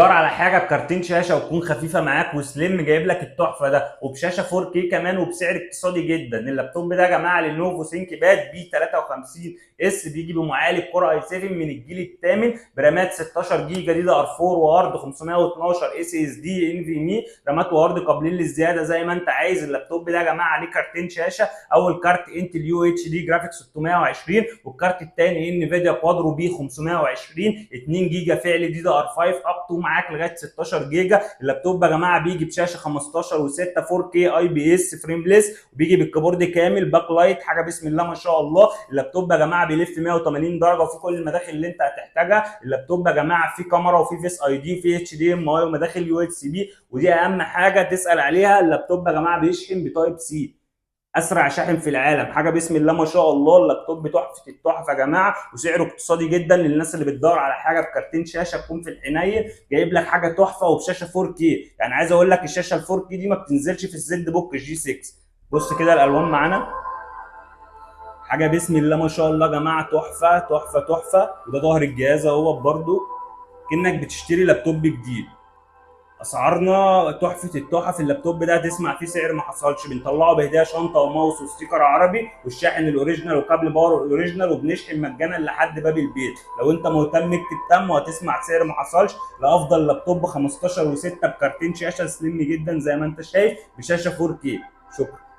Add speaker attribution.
Speaker 1: دور على حاجة بكارتين شاشة وتكون خفيفة معاك و slim، جايب لك التحفة ده وبشاشه 4K كمان وبسعر اقتصادي جدا. اللابتوب ده يا جماعة Lenovo ThinkPad P53s، بيجي بمعالج Core i7 من الجيل الثامن، برامات 16 جيجا DDR4 وهارد 512 SSD NVMe، رامات وهارد قابلين للزياده زي ما انت عايز. اللابتوب ده يا جماعة عليه كارتين شاشة، اول كارت Intel UHD Graphics 620 والكارت الثاني Nvidia Quadro B520، 2 جيجا فعلي DDR5 up to معاك لغاية 16 جيجا. اللابتوب يا جماعة بيجي بشاشة 15 و6 4K IPS frameless، وبيجي بال keyboard كامل backlight، حاجة بسم الله ما شاء الله. اللابتوب يا جماعة بيلف 180 درجه وفي كل المداخل اللي انت هتحتاجها. اللابتوب يا جماعة فيه كاميرا وفيه Face ID وفيه HDMI ومداخل USB، ودي اهم حاجة تسال عليها. اللابتوب يا جماعة بيشحن ب Type C، اسرع شاحن في العالم، حاجة بسم الله ما شاء الله. اللابتوب تحفة التحفة يا جماعة وسعره اقتصادي جدا للناس اللي بتدور على حاجة بكارتين شاشة تكون في الحنين. جايب لك حاجة تحفة وبشاشه 4K، يعني عايز اقول لك الشاشة ال 4K دي ما بتنزلش في ال ZBook G6. بص كده الالوان معانا، حاجة بسم الله ما شاء الله يا جماعه، تحفة تحفة تحفه. وده ظهر الجهاز اهو برده، كانك بتشتري لابتوب جديد. اسعارنا تحفة التحف. اللابتوب ده هتسمع فيه سعر ما حصلش، بنطلعه بهديه شنطه وماوس و sticker عربي والشاحن ال original وكابل power ال original، وبنشحن مجانا لحد باب البيت. لو انت مهتم اكتب تم وهتسمع سعر ما حصلش لافضل لابتوب 15 و6 بكارتين شاشة slim جدا زي ما انت شايف بشاشة 4K. شكرا.